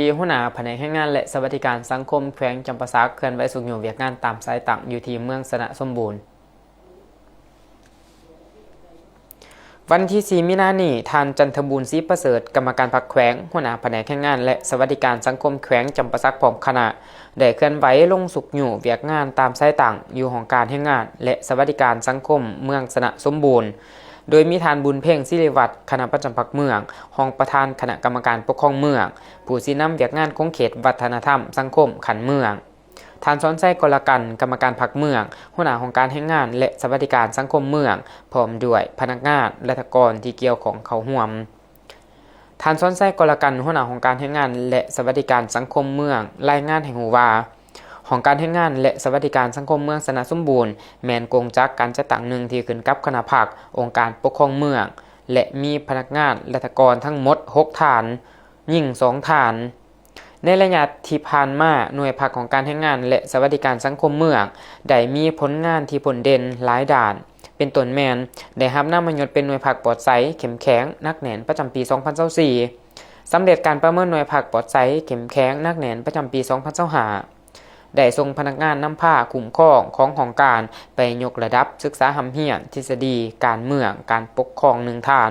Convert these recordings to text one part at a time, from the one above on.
ທີ່ຫົວໜ້າພະແນກແຮງງານ ແລະ ສະຫວັດດີການສັງຄົມແຂວງຈຳປາສັກ ເຄື່ອນໄຫວຊຸກຍູ້ວຽກງານຕາມສາຍຕັ້ງຢູ່ທີ່ເມືອງຊະນະສົມບູນ. ວັນທີສີ່ ມີນານີ້, ທ່ານ ຈັນທະບູນ ສີປະເສີດ ກຳມະການພັກແຂວງ, ຫົວໜ້າພະແນກແຮງງານ ແລະ ສະຫວັດດີການສັງຄົມແຂວງຈຳປາສັກ ພ້ອມຄະນະ ໄດ້ເຄື່ອນໄຫວລົງຊຸກຍູ້ວຽກງານຕາມສາຍຕັ້ງຢູ່ຫ້ອງການແຮງງານ ແລະ ສະຫວັດດີການສັງຄົມເມືອງຊະນະສົມບູນ, ໂດຍມີທ່ານ ບຸນເພັງ ສິລິວັດ ຄະນະປະຈຳພັກເມືອງ, ຮອງປະທານຄະນະກຳມະການປົກຄອງເມືອງ, ຜູ້ຊີ້ນຳວຽກງານຂົງເຂດວັດທະນະທຳສັງຄົມຂັ້ນເມືອງ, ທ່ານ ສອນໄຊ ກໍລະກັນ ກຳມະການພັກເມືອງ, ຫົວໜ້າຫ້ອງການແຮງງານ ແລະ ສະຫວັດດີການສັງຄົມເມືອງ, ພ້ອມດ້ວຍພະນັກງານ, ລັດຖະກອນທີ່ກ່ຽວຂ້ອງເຂົ້າຮ່ວມ. ທ່ານ ສອນໄຊ ກໍລະກັນ ຫົວໜ້າຫ້ອງການແຮງງານ ແລະ ສະຫວັດດີການສັງຄົມເມືອງ ລາຍງານໃຫ້ຮູ້ວ່າ, ຫ້ອງການແຮງງານ ແລະ ສະຫວັດດີການສັງຄົມເມືອງຊະນະສົມບູນ ແມ່ນກົງຈັກການຈັດຕັ້ງໜຶ່ງທີ່ຂຶ້ນກັບຄະນະພັກ, ອົງການປົກຄອງເມືອງ ແລະ ມີພະນັກງານ, ລັດຖະກອນທັງໝົດຫົກທ່ານ, ຍິງສອງທ່ານ. ໃນໄລຍະທີ່ຜ່ານມາ, ໜ່ວຍພັກຫ້ອງການແຮງງານ ແລະ ສະຫວັດດີການສັງຄົມເມືອງ ໄດ້ມີຜົນງານທີ່ໂດດເດັ່ນຫຼາຍດ້ານ, ເປັນຕົ້ນແມ່ນ ໄດ້ຮັບນາມມະຍົດເປັນໜ່ວຍພັກປອດໃສ, ເຂັ້ມແຂງ, ໜັກແໜ້ນ ປະຈຳປີສອງພັນຊາວສີ່, ສຳເລັດການປະເມີນໜ່ວຍພັກປອດໃສ, ເຂັ້ມແຂງ, ໜັກແໜ້ນ ປະຈຳປີສອງພັນຊາວຫ້າ, ໄດ້ສົ່ງພະນັກງານນຳພາຄຸ້ມຄອງຂອງຫ້ອງການໄປຍົກລະດັບສຶກສາຮ່ຳຮຽນທິດສະດີການເມືອງ, ການປົກຄອງໜຶ່ງທ່ານ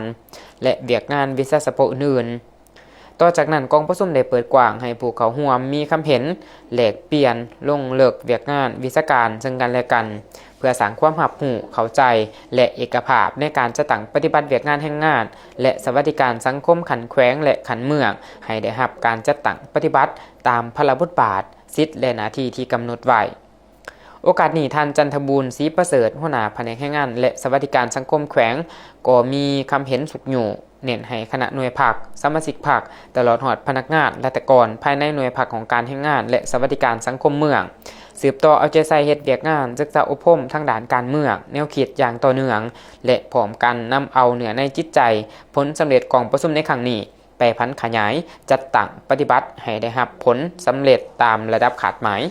ແລະ ວຽກງານວິຊາສະເພາະອື່ນໆ. ຕໍ່ຈາກນັ້ນ, ກອງປະຊຸມໄດ້ເປີດກວ້າງໃຫ້ຜູ້ເຂົ້າຮ່ວມມີຄຳເຫັນ, ແລກປ່ຽນ, ລົງເລິກວຽກງານວິຊາການເຊິ່ງກັນແລະກັນ, ເພື່ອສ້າງຄວາມຮັບຮູ້ເຂົ້າໃຈ ແລະ ເອກະພາບໃນການຈັດຕັ້ງປະຕິບັດວຽກງານແຮງງານ ແລະ ສະຫວັດດີການສັງຄົມຂັ້ນແຂວງ ແລະ ຂັ້ນເມືອງ ໃຫ້ໄດ້ຮັບການຈັດຕັ້ງປະຕິບັດຕາມພາລະບົດບາດ, ສິດ ແລະ ໜ້າທີ່ທີ່ກຳນົດໄວ້. ໂອກາດນີ້, ທ່ານ ຈັນທະບູນ ສີປະເສີດ ຫົວໜ້າພະແນກແຮງງານ ແລະ ສະຫວັດດີການສັງຄົມແຂວງ ກໍມີຄຳເຫັນຊຸກຍູ້ ເນັ້ນໃຫ້ຄະນະໜ່ວຍພັກ, ສະມາຊິກພັກ, ຕະຫຼອດຮອດພະນັກງານ, ລັດຖະກອນພາຍໃນໜ່ວຍພັກຫ້ອງການແຮງງານ ແລະ ສະຫວັດດີການສັງຄົມເມືອງ ສືບຕໍ່ເອົາໃຈໃສ່ເຮັດວຽກງານສຶກສາອົບຮົມທາງດ້ານການເມືອງ, ແນວຄິດຢ່າງຕໍ່ເນື່ອງ ແລະ ພ້ອມກັນນຳເອົາເນື້ອໃນຈິດໃຈ, ຜົນສຳເລັດກອງປະຊຸມໃນຄັ້ງນີ້ ໄປຜັນຂະຫຍາຍ, ຈັດຕັ້ງປະຕິບັດໃຫ້ໄດ້ຮັບຜົນສຳເລັດຕາມລະດັບຄາດໝາຍ.